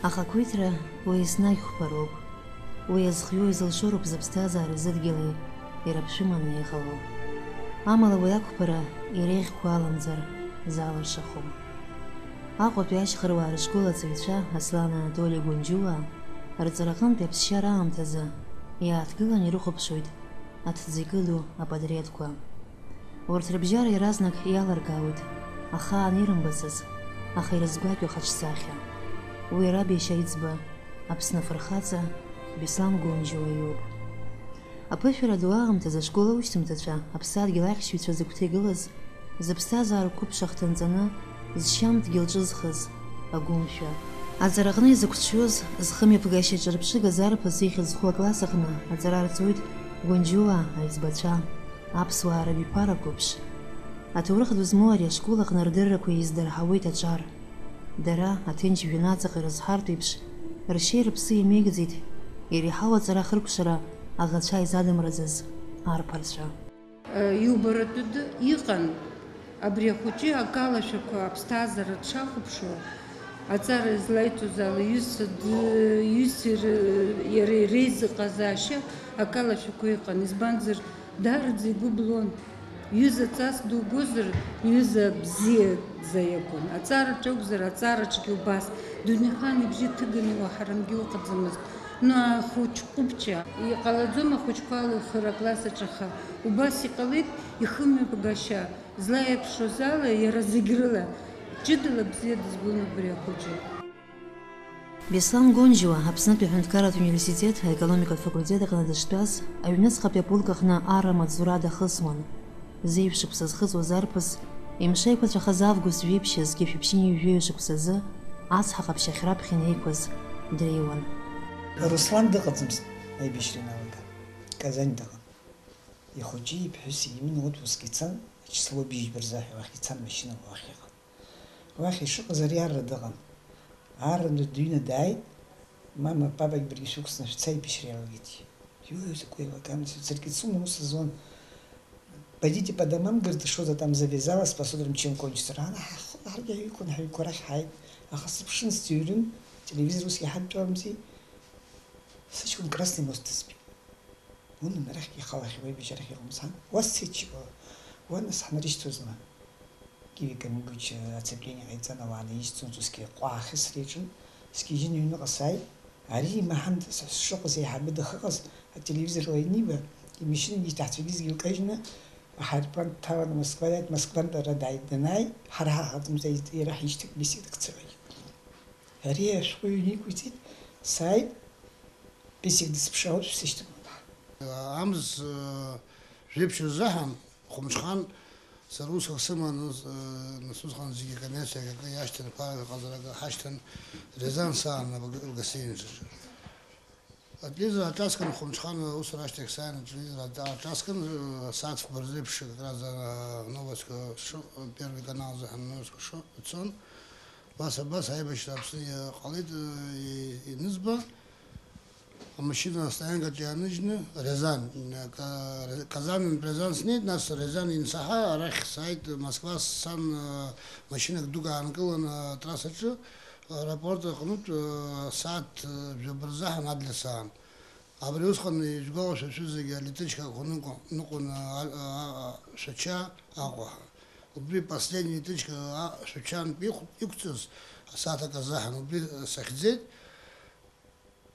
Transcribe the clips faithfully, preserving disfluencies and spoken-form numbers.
Ахақәиҭра уи еснагь қәԥароуп. Уи иазхиоу изылшо роуп зыԥсҭазаареи зыдгьыли ирыԥшәыманы иҟало. Амала уи ақәԥара иреиӷьқәа аламӡар залыршахом. Аҟәатәи ашьхаруаа рышкол аҵаҩцәа Аслан Анатоли Гәынџьуаа рҵараҟынтәи аԥсшьара аамҭазы иааҭгылан ирыхәаԥшуеит аҭӡы икыду апатреҭқәа. Урҭ рыбжьара иаразнак иалыркаауеит ахаан ирымбацыз, аха ирызгәакьоу хаҿсахьа. Уи раб иашьа иӡба, Аԥсны афырхаҵа Беслан Гонџьуа иоуп. Аԥышәара ду аамҭазы ашкол аушьҭымҭацәа аԥсадгьыл ахьшьыҩцәа зыгәҭа игылаз, зыԥсҭазаара қәыԥш ахҭынҵаны, зшьам дгьыл ҿызхыз агәымшәа. Аҵараҟны изықәҿиоз зхымҩаԥгашьа ҿырԥшыгаз арԥыс ихьӡ зху акласс аҟны аҵара арҵоит Гәынџьуаа аиҵбацәа, аԥсуаа рабиԥара қәыԥш. Аҭоурых ду змоу ари ашкол аҟны рдыррақәа еиздырҳауеит аҿар. Дара, аҭынч жәҩан аҵаҟа ирызҳартә еиԥш, ршьеи рыԥси имеигӡеит иреиҳау аҵара ахыркәшара аӷацәа изадымраӡаз арԥарцәа. Иубаратәы ды-, иҟан абри ахәыҷы акалашәақәа аԥсҭазаара дшахәаԥшуа, аҵара излаиҭоз ала иҩызцәа д-, иҩызцәеи р-, иареи реизыҟазаашьа акалашәақәа иҟан, избанзар, даараӡа игәы блон. Иҩыза ҵас дугозар, иҩыза бзиаӡа иакәын. Аҵараҿ акәзар, аҵараҿгьы убас. Дунеихаан ибжьы ҭыганы иуаҳарамгьы ыҟаӡамызт. Ну, ахәыҷ ҟәыбҷа. Иҟалаӡом ахәыҷқәа алухыр акласс аҿы, аха убас иҟалеит, ихымҩаԥгашьа злаиаԥшуаз ала, иара зегь рыла ҷыдала бзиа дызбон убри ахәыҷы. Беслан Гонџьуа Аԥснытәи аҳәынҭқарратә университет аекономикатә факультет аҟны дыштәаз, аҩныҵҟатәи аполк аҟны арра амаҵзура дахысуан. Зеижә шықәса зхыҵуаз арԥыс, имшеиқәаҵәахаз август жәиԥшь зқьи жәшәи ԥшьынҩажәи жәаҩа шықәсазы, ацҳа ҟаԥшь ахь раԥхьа инеиқәыз дреиуан. Руслан дыҟаӡамызт аибашьра ианалага, Казань дыҟан. Ихәыҷи иԥҳәыси иманы отпуск ицан, ачисло бжьба рзы ҳәа уахь ицан, машьынала уахь иҟан. Уахь ишыҟаз ари арра дыҟан. Арра дыҩны дааит, мама, папагь баргьы шәықәсны шәца, аибашьра иалагеит. Иуаҩу закәу еилакаамызт, саргьы дсыман ус зуан. Пойдите по домам, говорит, что-то там завязалось, посмотрим, чем кончится. Рано ҳахы-, ҳаргьы ҳаҩқәан, ҳаҩқәа рахь ҳааит. Аха сыԥшын, сыҩрын, телевизор ус иҳадтәаламзи. Сыҷкәын Красный мост дызбеит. Унан, арахь ихалахьеит, уаҩ бжьарахь иҟамызт. Уа сцеит шьоук, уа нас ҳнарышьҭуазма? Киви Камигуччи оцепление ҟаиҵан, ауаа наишьцылон, усгьы ҟәаахьысра иаҿын. Сгьежьын, аҩныҟа сааит. Ари имаҳан, са сшыҟаз еиҳабы дахыҟаз, ателевизор ла ианиба, имашьынагьы иҭаацәагьы зегьы лкажьны, аҳаирплан дҭаланы Москва дааит, Москвантә ара дааит, данааи, ҳара ҳаҟаӡамызт, иара ҳишьҭит, беседак цырагь. Ари ашәҟәы ҩны иқәиҵеит, сааит, беседа сыԥшаауа сышьҭан. Амз, э, жәиԥшь рзыҳәан, Хәымҽхан, сара усқәак сыман, ус, э, нас усҟан зегьы акоммерциак акы иашьҭан, ԥарак ҟазарак ҳашьҭан, Рязан саан, аб-, гостиницаҿы. Атлиза аҿасган, Хәымҽхан, усура ашьҭахь сааин, атлиза аҿ-, аҿасган, э, сааҭ фба рзы еиԥш, как раз, э, новостьқәа шу-, Первый канал азыҳәан новостьқәа шу-, цон. Убас, абас аибашьра Аԥсны иҟалеит, э, и-, инызба. Амашьына астоянкаҿы иааныжьны, Рязан, Ка-, Казанынтә Рязан снеит, нас Рязан инсаҳа, арахь сааит, Москва сцан, э, машьынак дук аанкылан, э, атрассаҿы, аэропорт аҟнытә, э, сааҭ, э, жәаба рзыҳәан Адлер саан. Абри усҟан, ижәгәалашәа шәызегьы, алитычка ныҟәон, ныҟәон, а, а, а, Шәача Аҟәа. Убри последний литычка, а, Шәачантә иқә-, иқәҵыз асааҭ акы азыҳәан убри, э, сахьӡеит.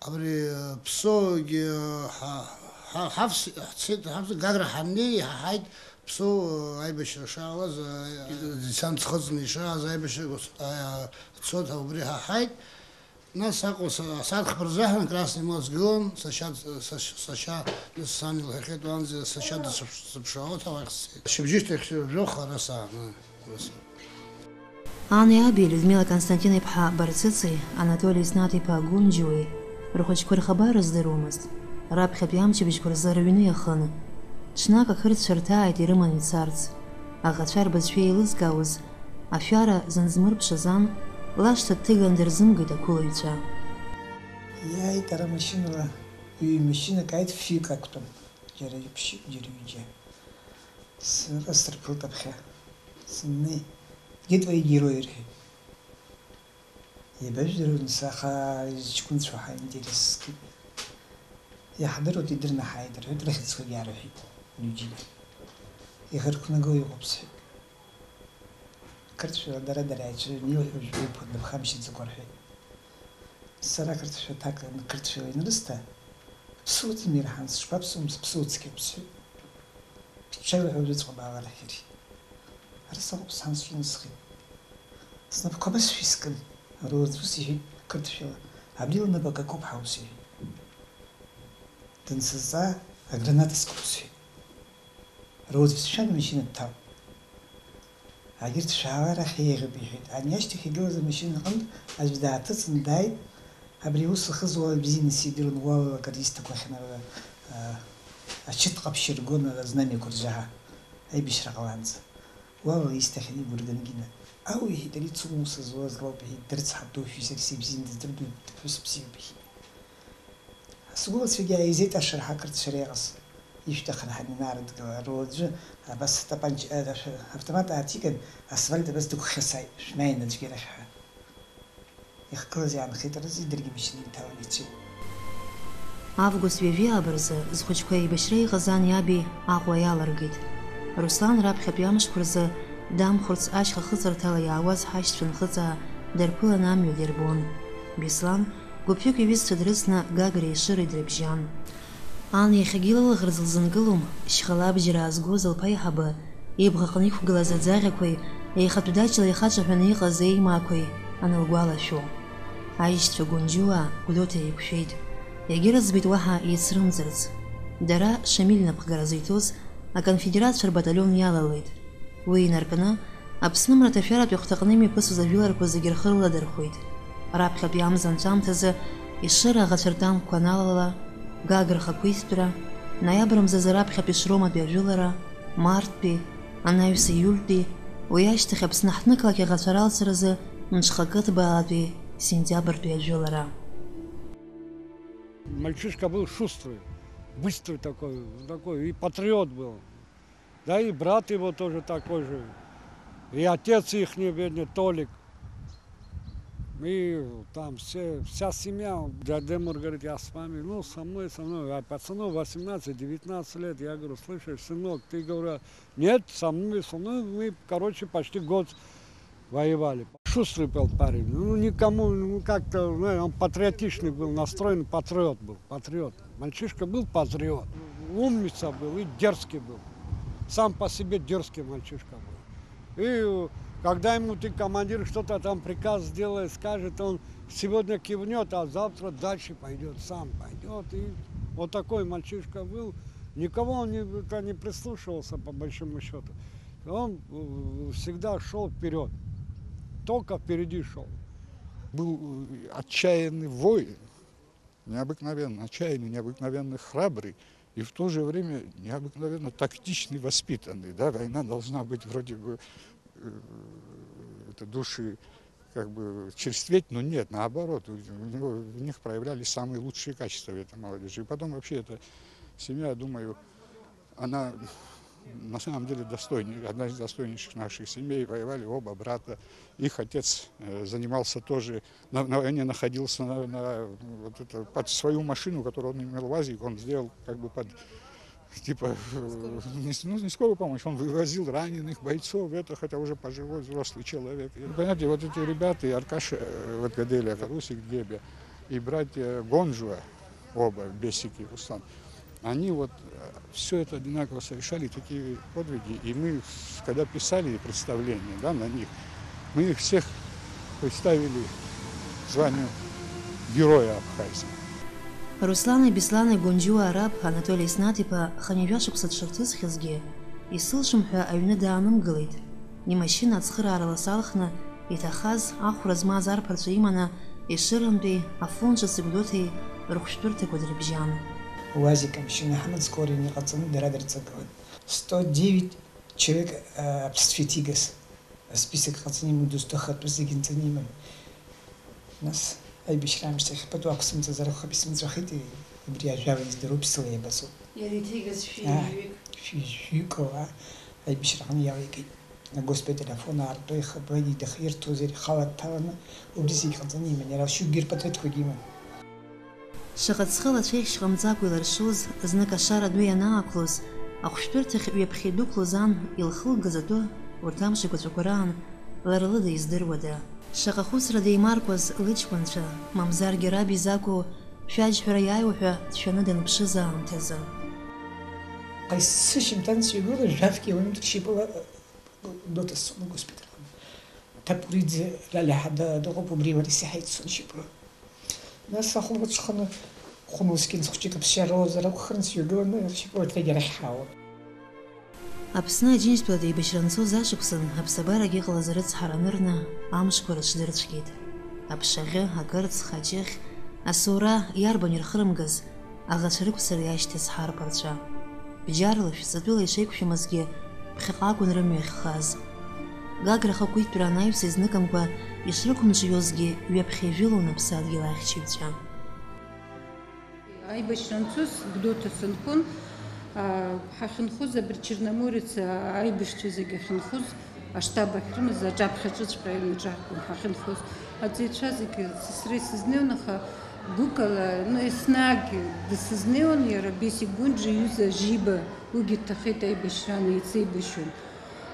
Абри, э, Ԥсоугьы, э, ҳа-, ҳа-, ҳавс-, ҳцеит, ҳавс-, Гагра ҳаннеи, иҳаҳаит Ԥсоу, э, аибашьра шаауаз, э, десант ӡхыҵны ишааз аибашьра, э, цоит, убри ҳаҳаит. Нас Аҟәа са-, асааҭ хԥа рзыҳәан Красный мост сгылан, сашьа, сашьа, сашьа, сан илҳәахьеит уанӡа, сашьа дсыԥш-, сыԥшаауеит, ауахь сцеит. Шьыбжьышьҭахь жәохә ара саан, ус. Ани аби Людмила Константин-иԥҳа Барцыци Анатоли Иснат-иԥа Гунџьуеи рхәыҷқәа рхабар рыздыруамызт. Раԥхьатәи амчыбжьқәа рзы рыҩны иахын. Ҽнак ақырҭцәа рҭааит ирыманы ицарц. Аӷацәа рбызшәа еилызкаауаз, ашәара зынзмырԥшыз ан, лашҭа дҭыган дырзымгеит ақәылаҩцәа. Иааит ара машьынала, ҩ-машьынак ааит, фҩык ақәтәан, џьара ԥшьҩык, џьара ҩыџьа. Сара сырԥылт аԥхьа. Сыннеи, Геит, уаҩ герой, рҳәеит. Еибажәдыруан, аха изҷкәынцәоу ҳаинтерес зкит. Иаҳдыруеит, идырны ҳааит, рҳәеит, рыхьӡқәагьы аарҳәеит, ҩыџьагьы. Иӷарқәнаго иҟоуп, сҳәеит. Қырҭшәала дара-дара иаацәажәаны, иуҳәо жәбоуп, дыԥхамшьаӡакәа, рҳәеит. Сара ақырҭшәа аҭак, қырҭшәала ианрысҭа, ԥсуаӡам ирҳан, сышԥаԥсуам, сыԥсуа цқьоуп, сҳәеит. Шәҽеилаҳәа уажәыҵәҟьа баалар ҳәа. Ара саҟоуп, сҳан сҿынасхеит. Снапқәа абас шәискын, Роуз ус иҳәеит қырҭшәала, абри лнапы акакоуп ҳәа ус иҳәеит. Дансызҵаа, аграната скуп сҳәеит. Роуз, шәан амашьына дҭал. Агьырҭ шәаала арахь еиӷьуп, иҳәеит. Ани ашьҭахь игылаз амашьына аҟынтә аӡә дааҭыҵын дааит. Абри аус ахызуа уаҩ бзианы сидыруан, уалалак аристақәа ахьынра, а, ачыҭ ҟаԥшь ргон, знамиақәа ржаҳа, аибашьра ҟалаанӡа. Уалала исҭахьан игәыргангьы. Ау, иҳәеит, ари цума ус зуаз лоуп, иҳәеит, дырцҳартәушәа, саргьы сибзиан дыздырдоит, ԥҳәыс бзиоуп, иҳәеит. Сгәылацәагьы ааизеит ашырҳақырҭцәа реиҟаз, ишәҭахын ҳанинарыдгыла, руаӡәы абас атапанча, э, автомат ааҭиган, асфальт абас дықәхьысааит, шәмааин аӡәгьарахь ҳәа. Ихгылаз иаанхеит, рызегь даргьы машьына инҭалан ицеит. Август ҩажәи ааба рзы зхәыҷқәа еибашьра иҟаз ани аби Аҟәа иалыргеит. Руслан раԥхьатәи амшқәа рзы дамхәырц ашьха хыҵырҭала иаауаз ҳашьцәа нхыҵаа дарԥыланы амҩа дирбон. Беслан гәыԥҩык иҩызцәа дрыцны Гагреи Ешыреи дрыбжьан. Ан иахьагьы лылаӷырӡ лзынкылом, шьхала абџьар аазгоз лԥа аиҳабы ибӷаҟны иқәгылаз аӡаӷьақәеи, еихатә даҷла ихаҿаҳәаны иҟаз еимаақәеи анылгәалашәо. Аишьцәа Гәынџьуаа Гәдоуҭа еиқәшәеит, иагьырыӡбеит уаҳа еицрымҵырц. Дара Шамиль напхгара зиҭоз аконфедератцәа рбаталион иалалеит. Уи инаркны, Аԥсны мраҭашәаратә иахәҭаҟны имҩаԥысуаз ажәыларақәа зегьы рхы рыладырхәеит. Раԥхьатәи амза анҵәамҭазы Ешыра аӷацәа ртанкқәа аналала, Гагра ахақәиҭтәра, ноиабр мзазы раԥхьатәи Шроматәи ажәылара, марттәи, анаҩс ииультәи, уи ашьҭахь Аԥсны аҳҭнықалақь аӷацәа ралцаразы мҽхакы ҭбаалатәи сентиабртәи ажәылара. Мальчишка был шустрый, быстрый такой, такой, и патриот был. Да и брат его тоже такой же. И отец ихний, бедный, Толик. И там все, вся семья. Дядя Мур говорит: «Я с вами». Ну, со мной, со мной. А пацану восемнадцать, девятнадцать лет. Я говорю: «Слышишь, сынок, ты, говорю, нет, со мной, со мной». Мы, короче, почти год воевали. Шустрый был парень. Ну, никому, ну, как-то, ну, он патриотичный был настроен, патриот был, патриот. Мальчишка был патриот. Умница был и дерзкий был. Сам по себе дерзкий мальчишка был. И, э, когда ему ты, командир, что-то там приказ сделает, скажет, он сегодня кивнет, а завтра дальше пойдет, сам пойдет. И вот такой мальчишка был. Никого он не, это не прислушивался, по большому счету. Он, э, всегда шел вперед. Только впереди шел. Был, э, отчаянный воин, необыкновенно отчаянный, необыкновенно храбрый и в то же время необыкновенно тактичный, воспитанный. Да? Война должна быть вроде бы, э, это души как бы черстветь, но нет, наоборот, у, у него, в них проявлялись самые лучшие качества этой молодежи. И потом вообще эта семья, я думаю, она на самом деле достойней-, одна из достойнейших наших семей. Воевали оба брата. Их отец, э, занимался тоже, на, на войне находился на, на, вот это, под свою машину, которую он имел, УАЗик, он сделал как бы под, типа, э, не с-, ну, не скорую помощь, он вывозил раненых бойцов, это хотя уже пожилой взрослый человек. И, понимаете, вот эти ребята, и Аркаша, э, вот Гаделя, Русик Гебя, и братья Гонжуа, оба, Бесики, Руслан, они вот, э, всё это одинаково совершали, такие подвиги. И мы, с-, когда писали представление, да, на них, мы их всех представили званию Героя Абхазии. Руслани Беслани Гәынџьуаа раб Анатоли Еснаҭ-иԥа хынҩажәа шықәса дшырҭысхьазгьы, исылшом ҳәа аҩны даанымгылеит. Имашьына ацхыраарала салхны, иҭахаз, ахәра змаз арԥарцәа иманы, Ешырантәи, Афон ҿыци Гәдоуҭеи рыхәшәтәырҭақәа дрыбжьан. УАЗик амашьына ҳаман скорыйны иҟаҵаны дара дырҵагылан. Сто девять человек, а, аԥсцәа иҭигаз, асписок ҟаҵаны иман, дызҭахатәыз зегьы нҵаны иман. Нас аибашьра аамышьҭахь пату ақәсымҵазар акәхап, исымҵәахит, убри ажәала издыруа ԥсыла иабацоуп. Иара иҭигаз шәи Аа, жәаҩык. Шәи жәаҩык ала аибашьраҟны иалеигеит. Агоспиталь Афон аартра ихы абра идых ирҭозар, ихала дҭаланы, убри зегь ҟаҵаны иман, иара шьоукгьы рпатреҭқәагьы иман. Шаҟа ҵхы лацәеихьшь ҟамҵакәа илыршоз, знык ашара ду ианаақәлоз, ахәшәтәырҭахь ҩаԥхьа идәықәлоз ан илхылгаз атәы, урҭ амш еиқәаҵәақәа раан лара лыда издыруада? Шаҟа хәыцра деимаркуаз лыҷкәынцәа, мамзаргьы раб изакәу шәаџьҳәара иааиуа ҳәа дшәаны данԥшыз аамҭазы. Сышьамҭан сҩагылан, жәафк иаунтә шьапыла дыҭысҵон агоспиталь аҟны. Ҭапуриӡе Лалиа ҳәа да-, дыҟоуп, убри уара исеиҳаит сыншьапыла. Нас ахәылбыҽханы Хәынусгьы хәыҷык аԥсшьара лоуазар акәхарын, сҩагыланы ршьапыла егьарахь ҳаауан. Аԥсны Аџьынџьтәылатә еибашьра анцоз ашықәсан аԥсабарагьы иҟалаз арыцҳара анырны амшқәа рыҽдырцәгьеит. Аԥшаӷьы, акырцх, аҷыхь, асоура иарбан ирхырымгаз, аӷацәа рықәцара иашьҭаз ҳарԥарцәа. Бџьарла, шәҵатәыла ишеиқәшәамызгьы, ԥхьаҟа акәын рымҩа ахьхаз. Гагра ахақәиҭтәра анаҩс изныкымкәа ишрықәымҿиозгьы ҩаԥхьа ижәылон аԥсадгьыл ахьчаҩцәа. Аибашьра анцоз Гәдоуҭа сынхон, аа, ҳахьынхоз абри Черноморец, аа, аибашьцәа зегьы ахьынхоз, аштаб ахьрымаз аҿаԥхьаҿыҵәҟьа инаҿаҳкуан ҳахьынхоз. Аҵаҩцәа зегьы сасра исызнеиуан, аха гәыкала, ну, еснагь дысызнеиуан иара, Бесик Гәынџьа иҩыза Жиба, уигьы дҭахеит аибашьраан, еицеибашьуан.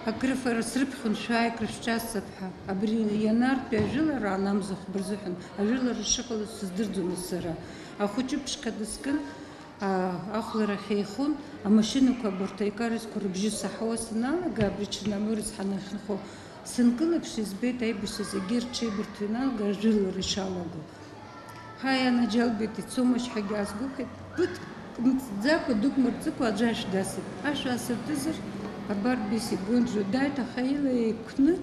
Акрыфара срыԥхьон, шәааи, крышәҿасҵап ҳәа. Абри ианартәи ажәылара анамза хәба рзыҳәан ажәылара шыҟалаз сыздырӡомызт сара. Ахәыҷы ԥшқа дыскын, аа, ахәларахь еихон, амашьынақәа абарҭ аикаразқәа рыбжьы саҳауа саналага, абри Черноморец ҳанахьынхо сынкылак, избеит аибашьцәа зегьы рҽеибарҭо ианалага ажәылара ишалаго. Ҳаи, анаџьалбеит, ицомашь ҳәагьы аасгәахәит, ԥыҭк мҵӡакәа, дук мырҵыкәа аӡәы ашә дасит. Ашә аасыртызар, абар Бесик Гәынџьа дааит, аха ила еиқәны,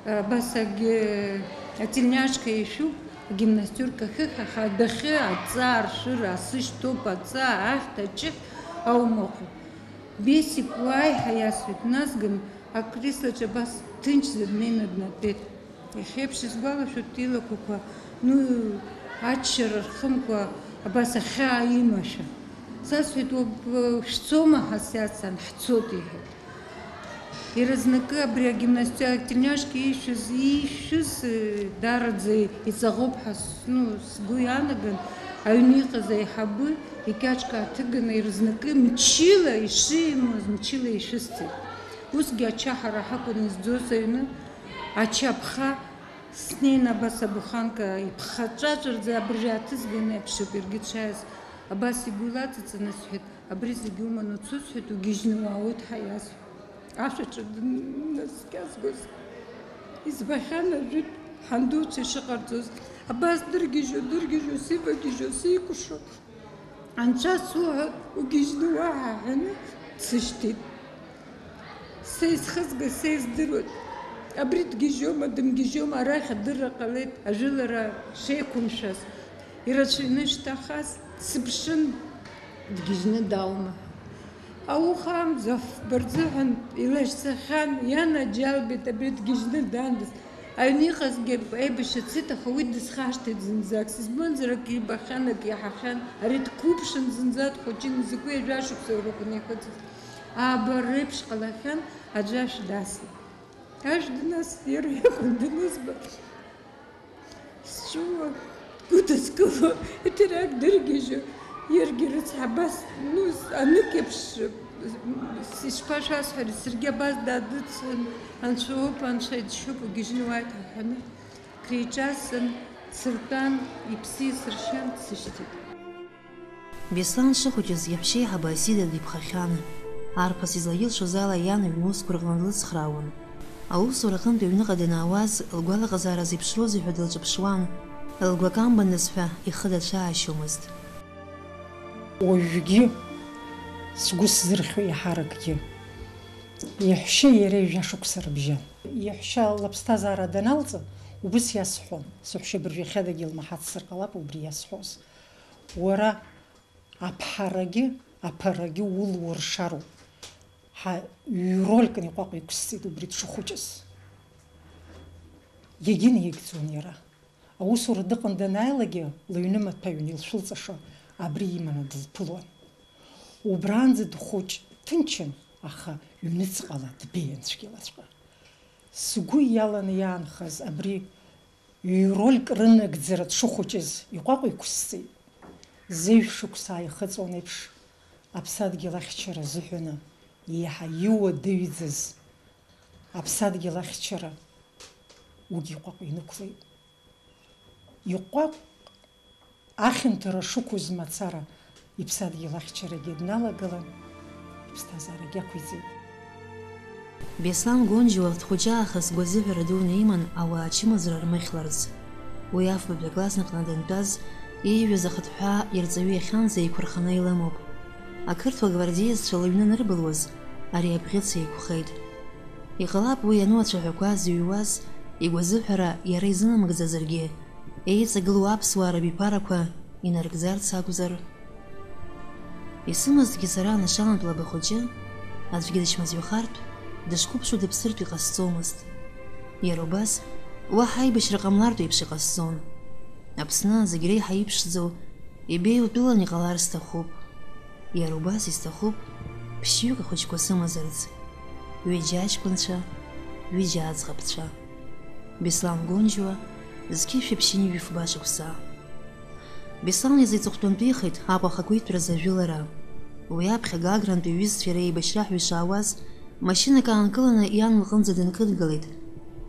абас агьы ательняшка ишәуп, агимнастерка хыхь, аха адәахьы аҵаа, аршәыра, асы шьҭоуп, аҵаа, ахьҭа, аҷыхь аума ыҟоу. Бесик уааи ҳәа иасҳәеит, насгьы акреслаҿы абас ҭынчӡа днеины днатәеит. Иахьеиԥш исгәалашәоит илақәақәа, ну, аччара рхымкәа абас ахьаа имашәа. Сасҳәеит, уаб-, шәцома ҳәа сиасҳәан, ҳцоит, иҳәеит. Иаразнакы абри агимнастиа-, ательняшка иишәыз, иишәыз, э, даараӡа иҵаӷоуп ҳәа с-, ну, сгәы иаанаган, аҩны иҟаз аиҳабы икьаҿ кааҭыганы, иаразнакы мчыла ишимуаз, мчыла ишәысҵеит. Усгьы ача ҳара ҳакәын изӡоз аҩны, ача ԥха, снеин абас абуханка иԥхаҿаҿырӡа абыржәы ааҭызганы иаԥшып, иаргьы дшааиз. Абас игәы илаҵаҵаны сҳәеит, абри зегьы уманы уцо сҳәеит, угьежьны уаауеит ҳәа иасҳәеит. Ашәаҿы днаскьазгоз избахьан ажәытә ҳандуцәа ишыҟарҵоз, абас дыргьежьуа, дыргьежьуа, сивагьежьуа, сикәыршо. Анцәа суҳәа, угьежьны уаҳа ҳәаны дсышьҭит. Са исхызгаз, са издыруеит. Абри дгьежьома, дымгьежьома, арахь адырра ҟалеит, ажәылара шеиқәымшәаз. Ирацәаҩны ишҭахаз сыԥшын, дгьежьны даума ҳәа. Ауха амза фба рзыҳәан илашьцахьан, ианаџьалбеит абри дгьежьны даандаз. Аҩны иҟазгьы аибашьра дцеит, аха уи дысхашҭит зынӡак. Сызбонзар, акы ибахьан, акы иаҳахьан. Ари дқәыԥшын зынӡа, дхәыҷын, изакәи жәашықәса ракәын ихыҵыз. Ааба реиԥш ҟалахьан, аӡәы ашә дасит. Ашә днасит, иара иакәын данызба. Сҵәыуо, гәыдызкыло, иҭарак дыргьежьо, иаргьы рыцҳа абас, ну, анык еиԥш, ишԥашәасҳәари, саргьы абас даадыцәан, анцәа уоуп, анцәа иџьшьоуп, угьежьны уааит ҳәа ҳәаны, креиҿасын, дсыртәан, иԥсы исыршьан, дсышьҭит. Беслан дшыхәыҷыз иаҳәшьеиҳабы Асида диԥхахьан. Арԥыс излаилшоз ала иан аҩны усқәа рҟны длыцхраауан. Аусураҟынтә аҩныҟа данаауаз, лгәалаҟазаара зеиԥшроузеи ҳәа дылҿаԥшуан, лгәы акамбаныз ҳәа ихы дацәаашьомызт. Уажәгьы сгәы сзырхьуа иаҳаракгьы, иаҳәшьеи иареи жәашықәса рыбжьан. Иаҳәшьа лыԥсҭазаара даналҵы, убыс иасҳәон, саҳәшьа абыржәы иахьадагьы илмаҳацзар ҟалап убри иасҳәоз. Уара аԥҳарагьы, аԥарагьы улуршароуп. Ҳа ҩ-ролькны иҟәаҟәа иқәсҵеит убри дшыхәыҷыз. Иагьынаигӡон иара. Аусура дыҟан данааилакгьы, лыҩны маҭәа ҩны илшәылҵаша абри иманы дылԥылон. Убраанӡа дхәыҷ, ҭынчын, аха ҩныҵҟала дбеиан цәгьалаҵәҟьа. Сгәы иаланы иаанхаз абри ҩ-рольк рынагӡара дшыхәыҷыз иҟәаҟә иқәысҵеит. Зежә шықәса ааихыҵуан еиԥш, аԥсадгьыл ахьчара азыҳәаны еиҳа иуадаҩӡаз аԥсадгьыл ахьчара уигьы иҟәаҟә инықәлеит. Иҟәаҟә ахьанҭара шықәыз мацара иԥсадгьыл ахьчарагьы дналагалан, иԥсҭазаарагьы ақәиҵеит. Беслан Гонџьуа дхәыҷаахыс гәазыҳәара дуны иман ауаа ачымазара рмыхьларц. Уи афбатәи аклассныҟны дантәаз, ииҩыз ахыҭҳәаа ирҵаҩы иахьанӡа еиқәырханы илымоуп. Ақырҭуа гвардееццәа лыҩны анырбылуаз, ари абӷьыц еиқәхеит. Иҟалап уи иану ацәаҳәақәа зыҩуаз, игәазыҳәара иара изынамыгӡазаргьы, еиҵагылоу аԥсуаа рабиԥарақәа инарыгӡарц акәзар? Исымазҭгьы сара анашалантә лаба хәыҷы, аӡәгьы дычмазаҩхартә, дышқәыԥшу дыԥсыртә иҟасҵомызт. Иара убас, уаҳа аибашьра ҟамлартә еиԥш иҟасҵон. Аԥсны зегь реиҳа иԥшӡоу, ибеиоу тәылан иҟалар сҭахуп. Иара убас исҭахуп ԥшьҩык ахәыҷқәа сымазарц, ҩыџьа аҷкәынцәа, ҩыџьа аӡӷабцәа. Беслан Гонџьуа, зқьи жәшәи ԥшьынҩажәи фба шықәса. Беслан изы иҵыхәтәантәихеит Аҟәа ахақәиҭтәразы ажәылара. Уи аԥхьа Гагрантәи иҩызцәеи иареи еибашьра ҳәа ишаауаз, машьынак аанкыланы иан лҟынӡа дынкыдгылеит.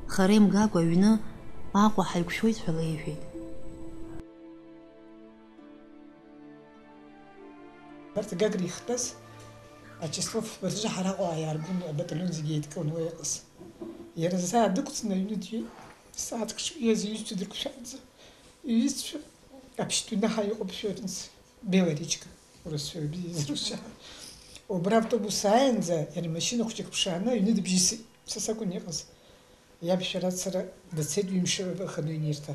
Хара имгакәа аҩны Аҟәа ҳаиқәшәоит ҳәа леиҳәеит. Абарҭ Гагра ихтәаз ачисло фба рзы ҳара Аҟәа иааргон, абаталион зегьы еидкыланы уа иҟаз. Иара заа дықәҵны аҩны дҩеит. Сааҭк ҿиаз иҩызцәа дырқәшәаанӡа. Иҩызцәа аԥшьтәи наҳа иҟоуп шәарҭ, Белоречка, урысшәа бзиа изрушьа. Убра автобус ааиаанӡа иара имашьына хәҷык ԥшааны аҩны дыбжьысит. Са сакәын иҟаз. Иаб шәарацара дцеит ҩымш рхану инирҭа.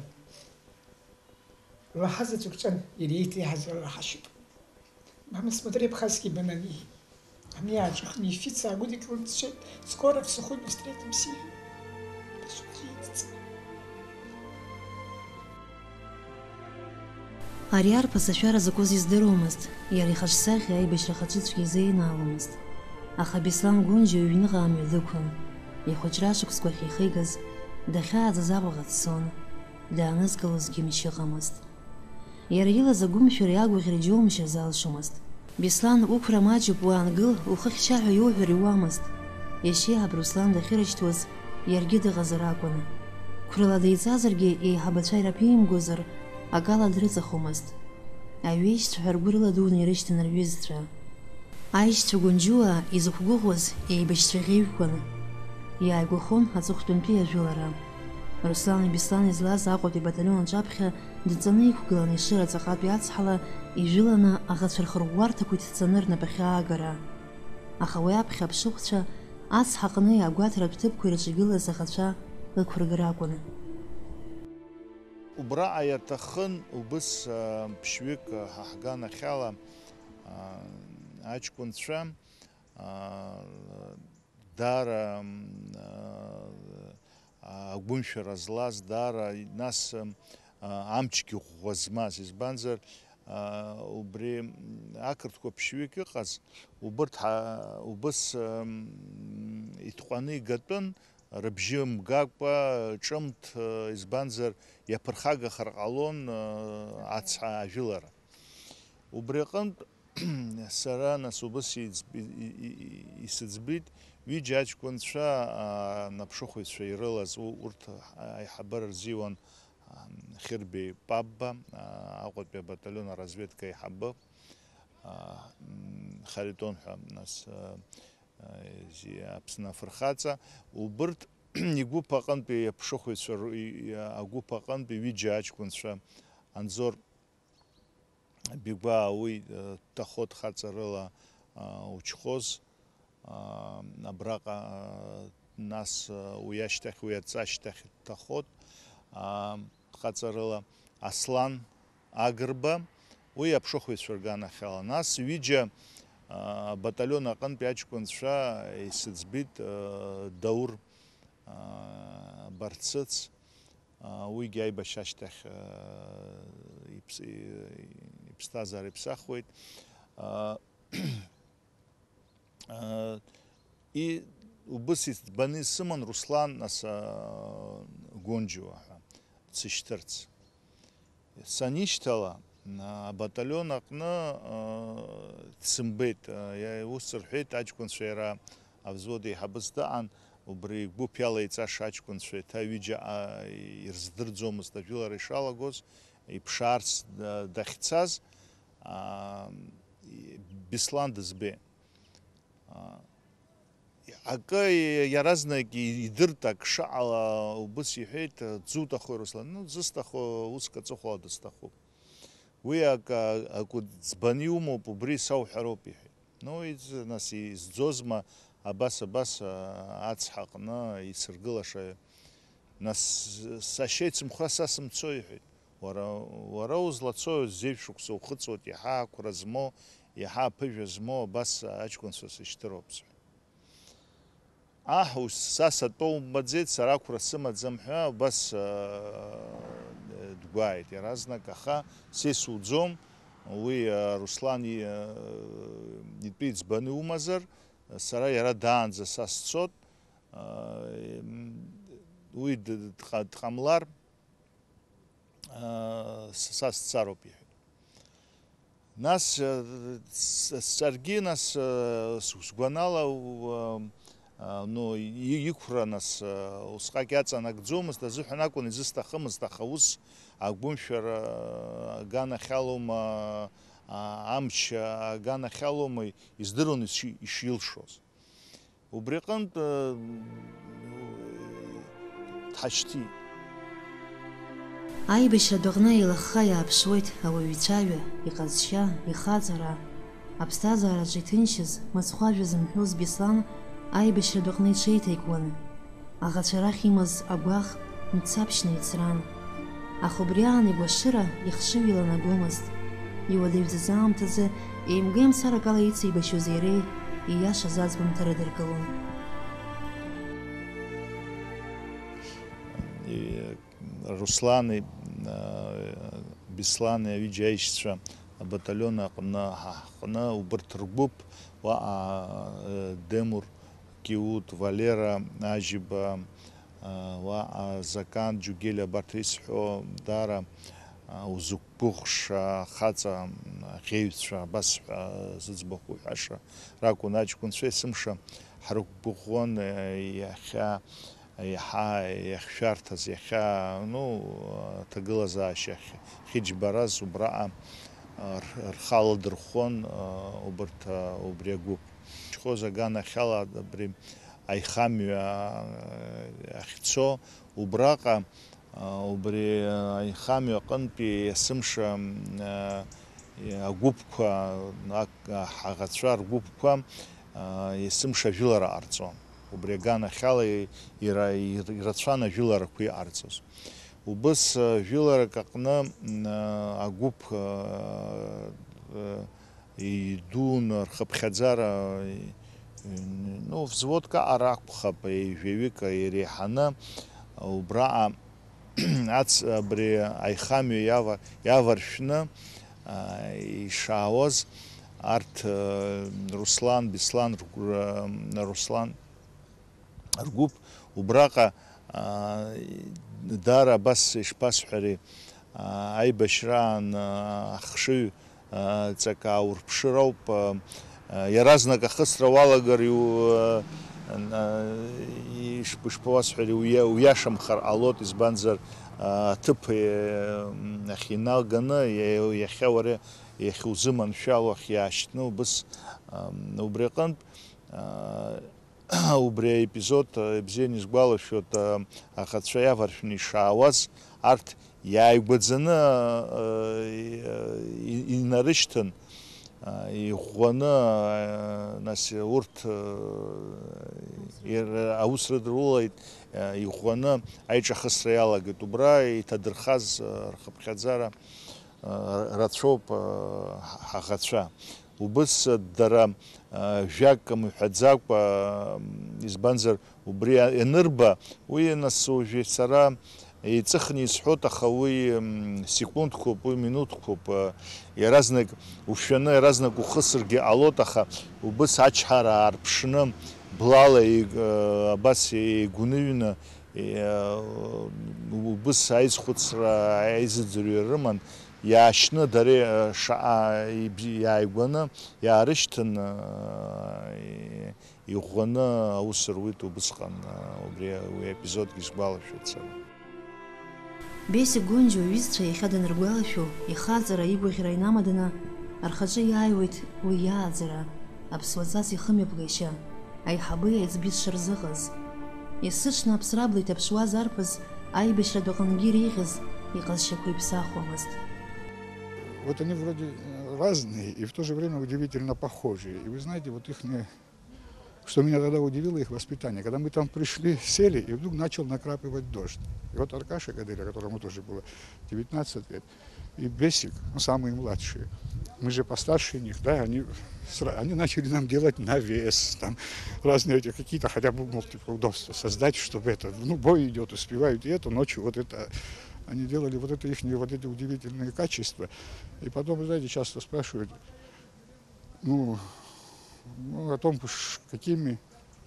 Лаҳа заҵәык ҿан, иреиҭеиҳаз лаҳашьоуп. Мама, смотри, абхазский банан, иҳәеит. Ами ааҿыхны ифица агәыдикылан дцеит, скоро в Сухуми встретимся, иҳәеит. Дышԥаиҵыҵ? Ари арԥыс ашәара закәыз издыруамызт, иара ихаҿсахьа аибашьра хаҿыцәгьа изеинааломызт. Аха Беслан Гонџьо иҩныҟа амҩа дықәын. Ихәыҷра ашықәсқәа ахьихигаз, дахьааӡаз Аҟәаҟа дцон, даанызкылозгьы мчы ыҟамызт. Иара илаз агәымшәареи агәаӷьреи џьоумшьа залшомызт. Беслан, уқәра маҷуп, уаангыл, ухы хьча ҳәа иуҳәар иуамызт. Иашьеиҳаб Руслан дахьырышьҭуаз, иаргьы дыҟазар акәын. Қәрала деиҵазаргьы, еиҳабацәа ираԥимгозар, акала дрыҵахомызт. Аҩеишьцәа ҳәа ргәы рыладуны ирышьҭан рҩызцәа. Аишьцәа Гәынџьуаа изықәгәыӷуаз еибашьцәа ӷьеҩқәан. Иааигәахон аҵыхәтәантәи ажәылара. Руслани Беслани злаз Аҟәатәи баталион аҿаԥхьа дҵаны иқәгылан Ешыра ҵаҟатәи ацҳала ижәыланы аӷацәа рхырӷәӷәарҭақәа иҭҵаны рнапахьы аагара. Аха уи аԥхьа аԥшыхәцәа ацҳаҟны агәаҭаратә ҭыԥқәа ирыҿагылаз аӷацәа ықәыргара акәын. Убраҟа иаҭахын убыс, а, ԥшьҩык, а, ҳа ҳганахьала, а, аҷкәынцәа, а, даара, м, а, агәымшәара злаз, даара, нас, м, а, амчгьы ӷәӷәа змаз, избанзар, а, убри, м, ақырҭқәа ԥшьҩык ыҟаз, убырҭ ҳа-, убыс, м, итҟәаны игатәын, рыбжьы мгакәа, ҿымҭ, избанзар, иаԥырхагахар ҟалон, ацҳа ажәылара. Убри аҟынтә, сара, нас, убыс иӡб-, и-, и-, и-, исыӡбеит, ҩыџьа аҷкәынцәа, а, наԥшыхәыҩцәа ирылаз, у-, урҭ аиҳабыра рзиуан, а, Хьырбеи Пабба, а, Аҟәатәи абаталион аразведка аиҳабы, а, м, Харитон ҳәа, нас, а, а, зи-, Аԥсны афырхаҵа, убырҭ игәыԥ аҟынтәи аԥшыхәыҩцәа ру-, и-, и-, агәыԥ аҟынтәи ҩыџьа аҷкәынцәа, Анзор Бигәаа, уи, э, дҭахоит хаҵарыла, а, учхоз, а, абраҟа, а, нас, а, уи ашьҭахь, уи аҵа ашьҭахь дҭахоит, а, хаҵарыла Аслан Агрба, уи аԥшыхәыҩцәа рганахьала. Нас ҩыџьа, а, абаталион аҟынтәи аҷкәынцәа исыӡбеит, а, Даур, а, Барцыц, а, уигьы аибашьра ашьҭахь, а, иԥс-, и-, иԥсҭазаара иԥсахуеит. А, а, и-, Убыс иӡбаны исыман Руслан, нас, а, Гонџьуа ҳәа, дсышьҭырц. Санишьҭала, а, абаталион аҟны, а, дсымбеит. А, иа-, ус рҳәеит, аҷкәынцәа иара авзвод еиҳабыс дыҟан, убри гәыԥ иалаиҵаша аҷкәынцәа еиҭа ҩыџьа, а, ирыздырӡомызт ажәылара ишалагоз, иԥшаарц, а, дахьцаз, а, и-, Беслан дызбеит. А, акы иаразнак идырт, ак шаҟала убыс иҳәеит, "Дзуҭаху, Руслан?" "Ну, дзысҭаху, уск аҵыхәала дысҭахуп." Уи ак, а, акы ӡбаны иумоуп, убри сауҳәароуп, иҳәеит. "Ну, из-, нас изӡозма, абас, абас, а, ацҳа аҟны исыргылаша?" "Нас, сашьа ицымхәра са сымцо," иҳәеит. "Уара, уара узлацо, зеижә шықәса ухыҵуеит, иаҳа ақәра змоу, иаҳа аԥыжәа змоу, абас аҷкәынцәа сышьҭыроуп," сҳәеит. "Аҳ, ус са сатәоу умбаӡеит, сара ақәра сымаӡам," ҳәа убас, а, дгәааит иаразнак, аха са исуӡом, уи, а, Руслан и-, а, итәы иӡбаны иумазар, сара иара даанӡа са сцот, а, м, уи д-, дҟа-, дҟамлар, а, с-, са сцароуп, иҳәеит. Нас, а, с-, саргьы, нас, а, с-, сгәанала, у-, а, ну, и-, иқәра, нас, а, усҟак иаҵанакӡомызт, азыҳәан акәын изысҭахымызт, аха ус агәымшәара аганахьалоума, а, амч аганахьалоума, издыруан иши-, ишилшоз. Убри аҟынтә, э, дҳашьҭит. Аибашьратә аҟны еилыхха иааԥшуеит ауаҩы ицәаҩа, иҟазшьа, ихаҵара. Аԥсҭазаараҿы иҭынчыз, мыцхәы ажәа зымҳәоз Беслан аибашьратә аҟны иҽеиҭаикуан. Аӷацәа рахь имаз агәаӷ мцаԥшьны ицран. Аха убри аан игәашыра ихшыҩ иланагомызт. Иуадаҩӡаз аамҭазы еимгеимцарак ала ицеибашьоз иареи ииашаз аӡбамҭа рыдыркылон. И-, Руслани, а, Беслани аҩыџьа аишьцәа абаталион аҟны, ҳа ҳҟны, убырҭ ргәыԥ, уаҟа, а, Демур, Киут, Валера Ажьиба, а, уаҟа Закан Џьугели, абарҭ исҳәо даара, а, узықәгәыӷша хаҵа, м, аӷьеҩцәа, абас ҳәа зыӡбахә уҳәаша ракәын аҷкәынцәа, есымша ҳрықәгәыӷуан, а, иахьа, иаҳа иахьшәарҭаз, иахьа, ну, аҭагылазаашьа ахь-, ахьыџьбараз убраҟа, а, р-, рхы аладырхәон, а, убарҭ, а, убри агәыԥ. Чхоз аганахьала абри аихамҩа, а, ахьцо, убраҟа, а, убри, а, аихамҩа аҟынтәи есымша, м, а, агәыԥқәа, ак-, аҳаӷацәа ргәыԥқәа, а, есымша ажәылара ҟарҵон. Убри аганахьала ира-, ир-, ирацәан ажәыларақәа иҟарҵоз. Убыс, а, жәыларак аҟны, м, а, агәыԥ, а, а, идуун рхыԥхьаӡара, и-, ну, взводк аҟара акәхап, ҩажәаҩык иреиҳаны, убраҟа ац-, абри аихамҩа иава-, иаваршәны, а, ишаауаз, арҭ, а, Руслан, Беслан, ргәра-, Руслан ргәыԥ убраҟа, а, даара абас ишԥасҳәари, а, аибашьраан, а, ахшыҩ, а, ҵак ааурԥшыр ауп, а, а, иаразнак ахысра уалагар иу-, а, а, ишп-, ишԥауасҳәари, уиа-, уиашамхар ҟалоит, избанзар, а, аҭыԥ, е, ахь инаганы, е, иахьа уара иахьузыманшәало ахь иаашьҭны убыс, а, убри аҟынтә, а, Убри аепизод, а, ибзианы исгәалашәоит, а, аӷацәа иаваршәны ишаауаз, арҭ иааигәаӡаны, а, и-, и-, инарышьҭын, а, иӷәӷәаны, а, нас урҭ, а, ир-, аус рыдрулеит, а, иӷәӷәаны аиҿахысра иалагеит. Убра иҭадырхаз, а, рхыԥхьаӡара, а, рацәоуп, а, ҳа-, ҳаӷацәа. Убыс дара, а, жәак мҳәаӡакәа, избанзар, убри ианырба, уи нас уажәы сара еиҵыхны исҳәоит, аха уи, м, секундқәоуп, уи минуҭқәоуп, а, иаразнак ушәаны, иаразнак ухысыргьы ҟалоит, аха убыс ачҳара аарԥшны, Блала еиг-, э, абас еигәныҩны, э, убыс аизхәыцра, аизыӡырҩра рыман, иаашьны дара, э, шаҟа иб-, иааигәаны иаарышьҭын, э, иӷәӷәаны аус руит убысҟан, э, убри, уи аепизодгьы сгәалашәоит сара. Бесик Гонџьо иҩызцәа иахьа даныргәалашәо, ихаҵара, игәаӷьра инамаданы, рхаҿы иааиуеит уи иааӡара, аԥсуаҵас ихымҩаԥгашьа, аиҳабы аиҵбы дшырзыҟаз. Есыҽны аԥсра абла иҭаԥшуаз арԥыс аибашьратә аҟынгьы иреиӷьыз иҟазшьақәа иԥсахуамызт. Вот они вроде, э, разные и в то же время удивительно похожие. И вы знаете, вот ихние Что меня тогда удивило, их воспитание. Когда мы там пришли, сели, и вдруг начал накрапывать дождь. И вот Аркаша Гаделя, которому тоже было девятнадцать лет, и Бесик, ну, самые младшие, мы же постарше них, да, они, сра- они начали нам делать навес, там, разные эти какие-то, хотя бы, мол, типа, удобства создать, чтобы это, ну, бой идет, успевают и это, ночью вот это, они делали вот это ихние, вот эти удивительные качества. И потом, знаете, часто спрашивают, ну, ну, о том, ш- какими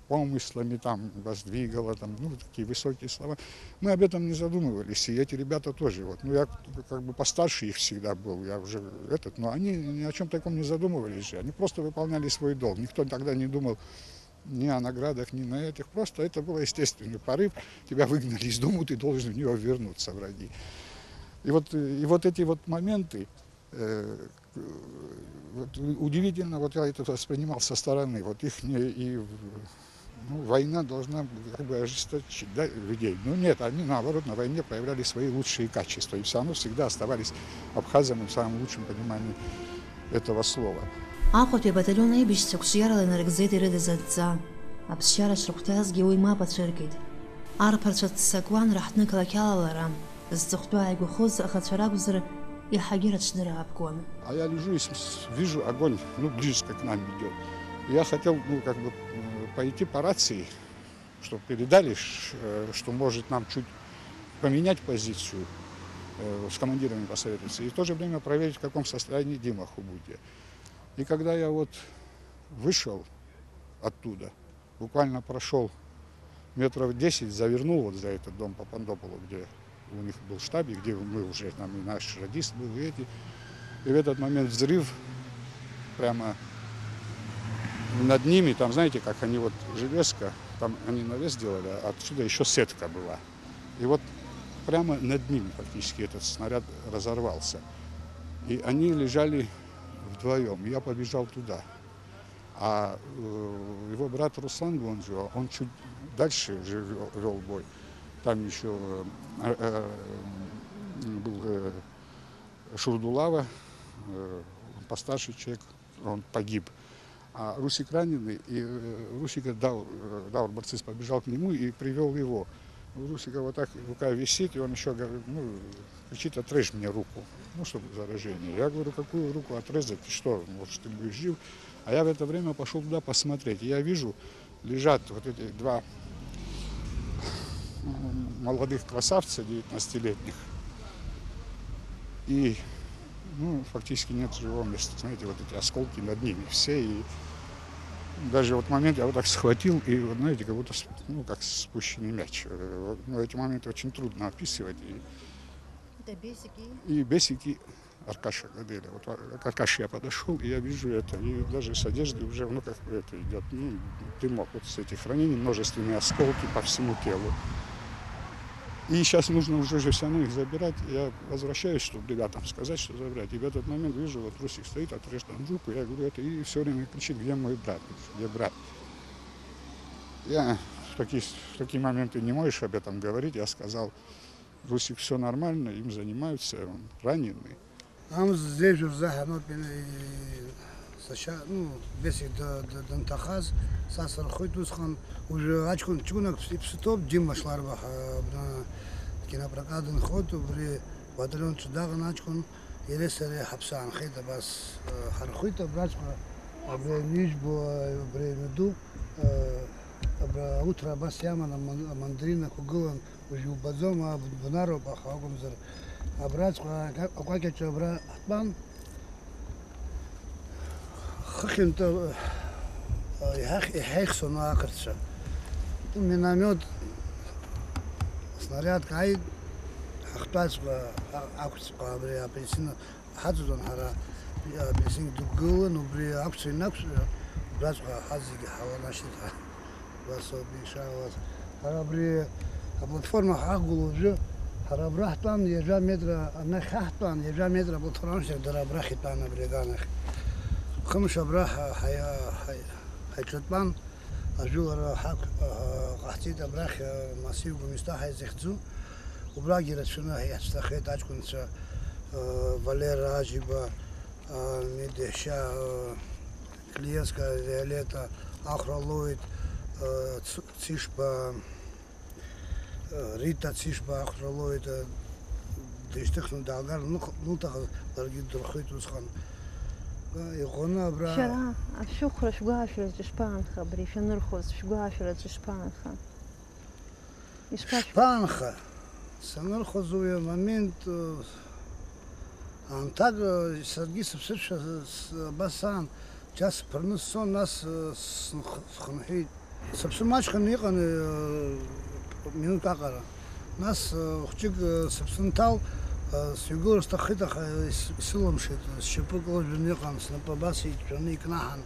помыслами там вас двигало, там, ну, такие высокие слова. Мы об этом не задумывались, и эти ребята тоже. Вот. Ну, я как бы постарше их всегда был, я уже этот, но они ни о чем таком не задумывались же. Они просто выполняли свой долг. Никто тогда не думал ни о наградах, ни на этих. Просто это был естественный порыв. Тебя выгнали из дома, ты должен в него вернуться, враги. И вот, э, и вот эти вот моменты, э, к- вот у- удивительно, вот я это воспринимал со стороны. Вот их и в- ну, война должна как бы ожесточить, да, людей. Но нет, они наоборот на войне проявляли свои лучшие качества и все равно всегда оставались абхазами в самом лучшем понимании этого слова. Аҟәатәи абаталион аибашьцәа қәҿиарала инарыгӡеит ирыдыз адҵа. Аԥсшьара шрыхәҭазгьы уи мап ацәыркит. Арԥарцәа ццакуан раҳҭны қалақьала лара, зҵыхәтәы ааигәахоз аӷацәа ракәзар, иаҳагьы рыҽнырааԥгон. А я лежу и с- с- вижу, огонь, ну, близко к нам идет. Я хотел, ну, как бы, м, пойти по рации, чтобы передали, ш- э, что может нам чуть поменять позицию, э, с командирами посоветоваться, и в то же время проверить, в каком состоянии Дима Хубуди. И когда я вот вышел оттуда, буквально прошел метров десять, завернул вот за этот дом Папандополу, где у них был штаб, и где мы уже, там и наш радист был, и эти. И в этот момент взрыв прямо над ними, там, знаете, как они вот железка, там они навес делали, а отсюда еще сетка была. И вот прямо над ними фактически этот снаряд разорвался. И они лежали вдвоем. Я побежал туда. А э, его брат Руслан Гонджио, он чуть дальше уже вел, вел бой. Там еще э, э, был э, Шурдулава, э, постарше человек, он погиб. А Русик раненый, и э, Русик дал, э, дал борцис, побежал к нему и привел его. У Русика вот так рука висит, и он еще говорит, ну, кричит: «Отрежь мне руку», ну, чтобы заражение. Я говорю: «Какую руку отрезать? Ты что, может, ты будешь жив?» А я в это время пошел туда посмотреть. И я вижу, лежат вот эти два молодых красавца девятнадцатилетних. И, ну, фактически нет живого места. Знаете, вот эти осколки над ними все. И даже вот момент я вот так схватил, и, вот, знаете, как будто с- ну, как спущенный мяч. Э, вот, ну, эти моменты очень трудно описывать. И, Это бесики. И бесики Аркаша Гаделя. Вот а- к Аркаше я подошел, и я вижу это. И даже с одежды уже, ну, как это идет, ну, дымок вот с этих ранений, множественные осколки по всему телу. И сейчас нужно уже же все равно их забирать. Я возвращаюсь, чтобы ребятам сказать, что забрать. И в этот момент вижу, вот Русик стоит, отрежь там руку. Я говорю, это, и все время кричит: «Где мой брат? Где брат?» Я в такие, в такие моменты не можешь об этом говорить. Я сказал: «Русик, все нормально, им занимаются, он раненый». Амза зежәа рзаҳаноуп ин- сашьа, ну, Бесик д- д- данҭахаз, са сырхоит усҟан, уажәы аҷкәын ҷкәынак ԥс- иԥсы ҭоуп, Џьыма Шларба, ҳа- абна кинопрокат дынхоит, убри батальон ҿы даҟан аҷкәын, иареи сареи ҳаԥсы аанхеит абас, э, ҳархәит абраҵәҟьа, абри аҩны ижәбо, э, абри аҩны ду, э, абра ауҭра абас иаман, аман- амандаринақәа гылан, Уажә иубаӡом, аа, бнароуп, аха акәымзар, абраҵәҟьа акәакьаҿы абра ҳтәан. Хыхьынтә, Иҳахь-, иҳаихсуан ақырҭцәа. Миномет, снариадк ааит, ҳахтәаҵәҟьа, а-, ақәҵәҟьа абри апельсин ҳаҵатәан ҳара, апельсин дықәгылан, убри ақәцәа инақәҵәҟьа, убраҵәҟьа ҳазегьы ҳаланашьҭит ҳәа. Убас ауп ишаауаз. Ҳара абри аплатформа ҳақәгылоу уажәы, ҳара абра ҳтәан, ҩажәа метра анахь ҳаҳтәан, ҩажәа метра аплатформа амшьҭахь дара абрахь итәан абри аганахь. Хымш абра ҳа-, ҳаи-, ҳаи-, ҳаиҿатәан, ажәылара ҳақә-, а, ҟаҳҵеит абрахь, а, Масиу Гәымсҭа ҳәа изыхьӡу. Убрагьы ирацәаны иацәҭахеит аҷкәынцәа, а, Валера Аџьиба, а, Медеша, а, Клиевская Виолетта, Ахәра Лоит, а, Ц-, Цишба, Рита Цишба, Ахәралоит, дышьҭыхны даалгар лныхтәахаз ларгьы дырхеит усҟан. Иӷәӷәаны абра. Шәара ашәыхәра шәгәаашәараҿы ишԥаанха, абри шәанырхоз шәгәаашәараҿы ишԥаанха? Ишԥа- Шԥаанха? Санырхоз уи амомент, э, аамҭак, э, саргьы сыԥсыршәа с-, абас саан, џьа сԥырны сцон, нас, э, сынх-, схынҳәит. Сыԥсы маҷханы иҟан, э, минуҭ аҟара. Нас, э, хәҷык, э, сыԥсы нҭал, э, сҩагылар сҭаххеит, аха ис-, исылымшеит, сшьапы кылжәаны иҟан, снапы абас иҭшәаны икнаҳан.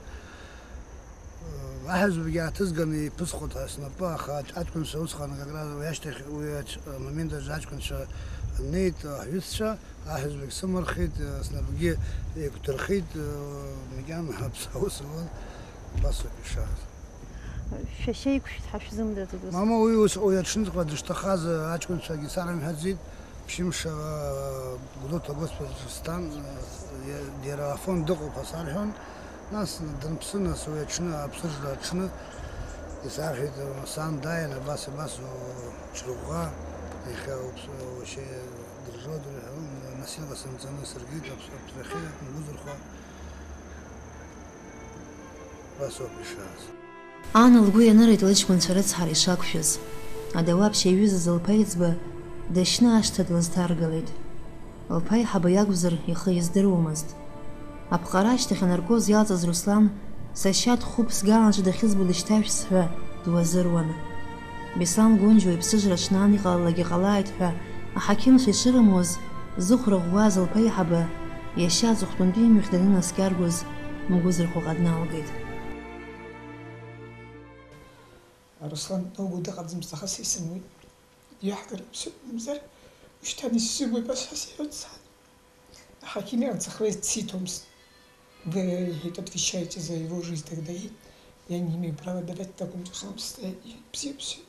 Э, аҳәызбагьы ааҭызганы иԥысхот снапы, аха аҷ-, аҷкәынцәа усҟан, как раз уи ашьҭахь, уи ач-, амомент аҿы аҷкәынцәа неит, аҳәысцәа, аҳәызбагь сымырхит, э, снапгьы еиқәдырхеит, э, макьана аԥс-, аус ауан, убас ауп ишааз. Шәашьеиқәшәт ҳәа шәзымдырӡеит ус? Мама уи ус, уи аҽныҵәҟьа дышҭахаз, аҷкәынцәагьы сарымҳәаӡеит, ԥшьымш, а, Гәдоуҭа агоспиталь сҭан, а, иа-, иара Афон дыҟоуп ҳәа сарҳәон, нас данԥсы, нас уи аҽны, аԥсыжра аҽны, исарҳәеит, сан дааин, абас, абас, о, Ҽрыӷәӷәа, иахьа уԥс-, уашьа дыржуа дырҳәон, носилка сынҵаны сыргеит, аԥс-, аԥсрахьы, мгәыӡырхуа. Убас ауп ишааз. Ан лгәы ианырит лыҷкәынцәа рыцҳара ишақәшәаз. Адауаԥшь иаҩызаз лԥа еиҵбы дашьны ашҭа длызҭаргалеит. Лԥа аиҳабы иакәзар, ихы издыруамызт. Аԥҟара ашьҭахь анаркоз иалҵыз Руслан, сашьа дхәыԥ сгаанҿы дахьызбо дышьҭашәҵ ҳәа дуазыруан. Беслан Гәынџьуа иԥсыжра ҽнан иҟалалак иҟалааит ҳәа аҳақьымцәа ишырымуаз, зыхәра ӷәӷәаз лԥа аиҳабы, иашьа аҵыхәтәантәи имҩахь данынаскьаргоз, мгәыӡырхәаҟа дналгеит. Руслан дноуго дыҟаӡамызт, аха са исымуит. Иаҳкыр иԥсуп, мамзар, ушьҭан исзыгәеит, ас ҳәа сиҳәоит сан. Аҳақьым иҟаҵахуеит, сиҭомызт. Вы, иҳәеит, отвечаете за его жизнь тогда, и я не имею права давать в таком тяжелом состоянии. Бзиа, бзиа.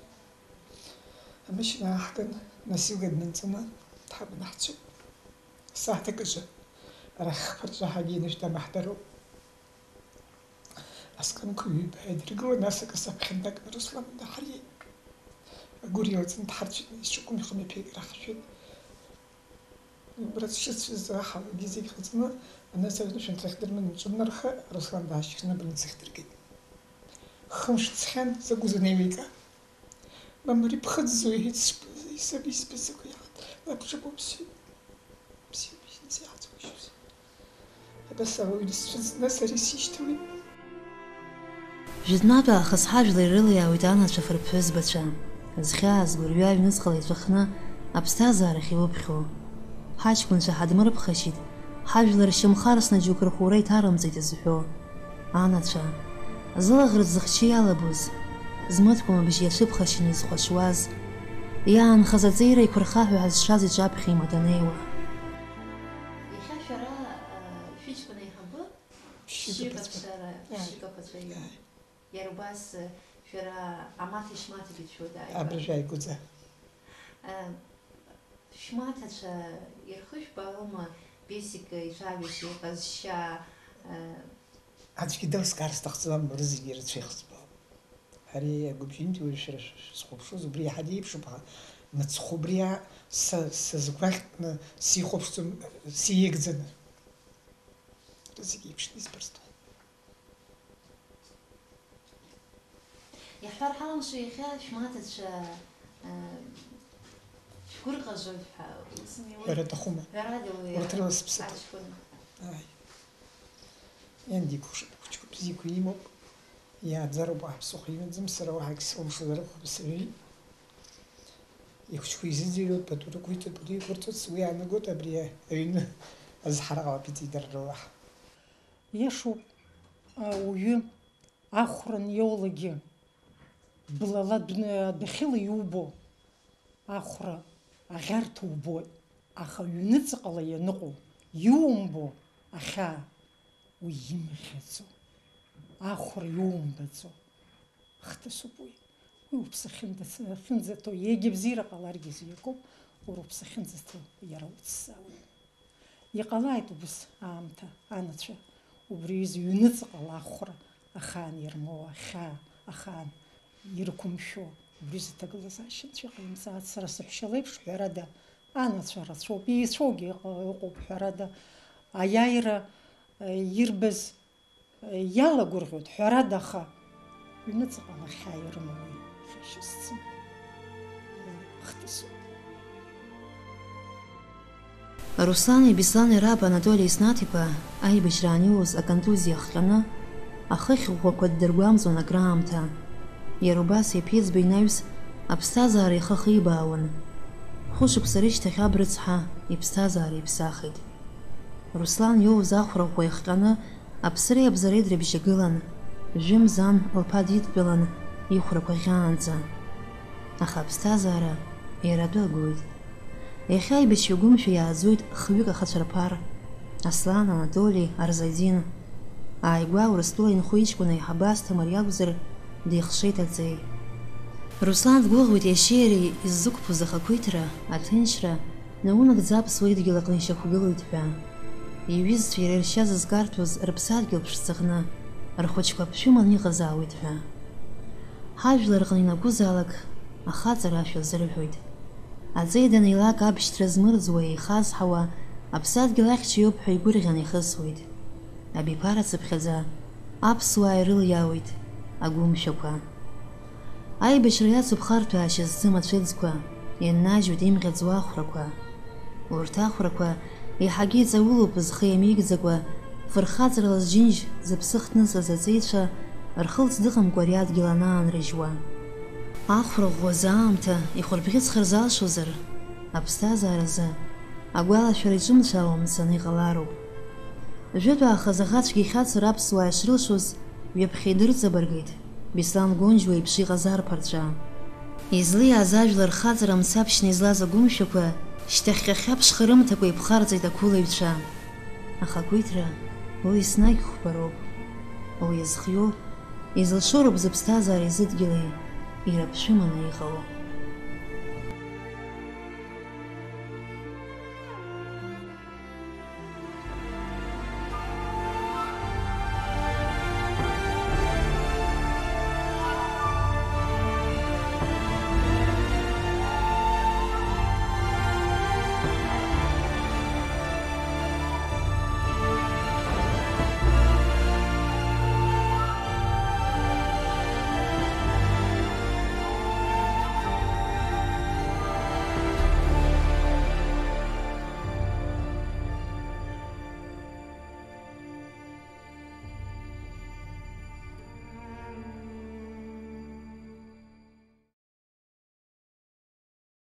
Амашьына ааҳган, носилка днанҵаны, дҳаманы ҳцәоуп. Сааҭ акыжа, арахь хԥа рҿаҳагьы инышә дамаҳдароуп. Аскамқәа ҩба ааидыргылан, асака саԥхьа днаганы Руслан даҳариеит. Агәыр иалҵны дҳарцәеит, исҿакәым ихы мҩаԥигара ҳшәеит. Убра дшыцәаз аҳауагьы зегь ҟаҵаны, анызаҩ анышәынҭрахь дырманы иҿыннарха, Руслан даашьхны абольница ахь дыргеит. Хымш ҵхьан, закәызанеи еиликаа. Мамыр иԥхыӡзо иҳәеит, сыԥ-, исаби избаз закәи иаҳәт, лабҿабоуп сҳәеит. Бзиоуп, исымаз иаҳӡагәышьоз. Абас ауаҩы дысцәыӡны сара исишьҭуеит. Жәытәнатә аахыс ҳажәлар ирылиаауеит анацәа фырԥҳәызбацәа. Зхьааз гәырҩа аҩныҵҟала иҵәахны аԥсҭазаарахь иуԥхьо. Ҳаҷкәынцәа ҳадмырԥхашьеит, ҳажәлар шьамхы арсны џьоук рхәура иҭарымҵеит зҳәо. Анацәа, зылаӷырӡ зыхчы иалабоз, змыткәма бжьы иацәыԥхашьаны изхәаҽуаз, иаанхаз аҵеира еиқәырхаҳәа ҳазшаз иҿаԥхьа имаданеиуа. Иахьа шәара, а, шәыҷкәын аиҳабы ԥшьшьыка ԥацәа, ԥацәа, ааи, ԥшьшьыка ԥацәа имоуп. Ааи. Иара убас, а, шәара амаҭи шьмаҭи быцәшәоит ааигәа. Абыржәы ааигәаӡа. А, Шәмаҭацәа ирхышәбаауама Бесик ицәажәашьа, иҟазшьа, э? Аӡәгьы далскаар сҭахӡам, рызегьы ирацәа ихӡбаауп. Ари агәыбжьынтәи уажә шәара шәызхәаԥшуаз убри иаҳа деиԥшуп, аха мыцхә убри са, са сгәаӷьтәны сихәаԥшӡом, сиеигӡаны. Рызегьы еиԥшны избарҭоуп. Иаҳҳәар ҳалымшо иахьа шәмаҭацәа, э, шәгәырӷьаҵәҟьоит ҳәа, ус ами, уи ҳәара аҭахума? Ҳәарада, уи урҭ рыла сыԥсы ҭоуп. Аҷкәын. Ааи. Иан дигәыӷшоуп, хәыҷқәа бзиақәа имоуп. Иааӡароуп аҳәса хәҩымӡам, сара уаҳагь сылымшозар акәхап, сыжәит. Ихәыҷқәа изыӡырҩуеит, пату рықәиҵоит, пату иқәырҵоит, сгәы иаанагоит абри аҩны азҳара ҟалап иҵидыррыла. Иашоуп, ауаҩы ахәра аниоулагьы, блала дәны-, адәахьыла иубо ахәра аӷьарҭа убоит, аха ҩныҵҟала ианыҟоу, иумбо ахьаа, уи имӷьаӡо, ахәра иумбаӡо хҭысуп уи. Уи уԥсы ахьынӡаҭоу, егьа бзиара ҟаларгьы зиакоуп, уара уԥсы ахьынӡаҭоу иара уцзаауеит. Иҟалааит убыс аамҭа, анацәа, убри аҩыза ҩныҵҟала ахәра ахаан ирмоу, ахьаа ахаан ирқәымшәо, убри аҩыза аҭагылазаашьа анцәа иҟаимҵааит. Сара саҳәшьа леиԥш, ҳәарада, анацәа рацәоуп, еицәоугьы ыҟа-, ыҟоуп, ҳәарада, аиааира, э, ирбаз, э, иалагәырӷьоит, ҳәарада, аха ҩныҵҟала ахьаа ирымоу уи хьашьа зцым, уи хҭысуп. Руслани Беслани раб Анатоли Иснаҭ-иԥа аибашьра аниоуз аконтузиа ахҟьаны, ахыхь ӷәӷәақәа ддыргәамҵуан акраамҭа. Иара убас иаԥиӡба инаҩс аԥсҭазаара ихы ахибаауан. Хәышықәса рышьҭахь аб рыцҳа иԥсҭазаара иԥсахит. Руслан иоуз ахәра ӷәӷәа ихҟьаны аԥсреи абзареи дрыбжьагылан, жәымз ан лԥа дидтәалан ихәрақәа ӷьаанӡа. Аха аԥсҭазаара иара атәы агоит. Иахьа аибашьҩы гәымшәа иааӡоит хҩык ахацәа рԥар, Аслан, Анатоли, Арзадин. Ааигәа Урыстәыла инхо иҷкәын аиҳабы Асҭамыр иакәзар, дихшеит аҵеи. Руслан дгәыӷуеит иашьеи иареи иззықәԥоз ахақәиҭра, аҭынчра, наунагӡа аԥсуа идгьыл аҟны ишьақәгылоит ҳәа. Иҩызцәа иара иршьа зызкарҭәоз рыԥсадгьыл ԥшӡаҟны, рхәыҷқәа ԥшәыманы иҟазаауеит ҳәа. Ҳажәлар рҟны ианакәызаалак, ахаҵара ашәа азырҳәоит. Аҵеи данеилак абшьҭра змырӡуа еихазҳауа, аԥсадгьыл ахьча иоуп ҳәа игәырӷьаны ихысуеит. Абиԥара цыԥхьаӡа аԥсуаа ирылиаауеит агәымшәақәа. Аибашьра иацуп харҭәаашьа зцым ацәыӡқәа, ианнажьуеит имӷьаӡуа ахәрақәа. Урҭ ахәрақәа еиҳагьы иҵаулоуп зхы иамеигӡакәа, фырхаҵарала зџьынџь зыԥсы хҭныҵыз аҵеицәа рхылҵ дыҟамкәа ари адгьыл анаанрыжьуа. Ахәра ӷәӷәазы аамҭа ихәырбӷьыцхар залшозар, аԥсҭазааразы агәалашәара иҿымцәаауа мцаны иҟалароуп. Жәытә аахыс аӷацәгьа ихьацыр аԥсуаа ишрылшоз ҩаԥхьа идырҵабыргит Беслан Гонџьуа иеиԥш иҟаз арԥарцәа. Излиааз ажәлар рхаҵара мцаԥшьны излаз агәымшәақәа шьҭахьҟа хьаԥшха рымҭакәа иԥхарҵеит ақәылаҩцәа. Ахақәиҭра уи еснагь хәбароуп. Уи изхиоу, изылшо роуп зыԥсҭазаареи зыдгьыли ираԥшәыманы иҟало.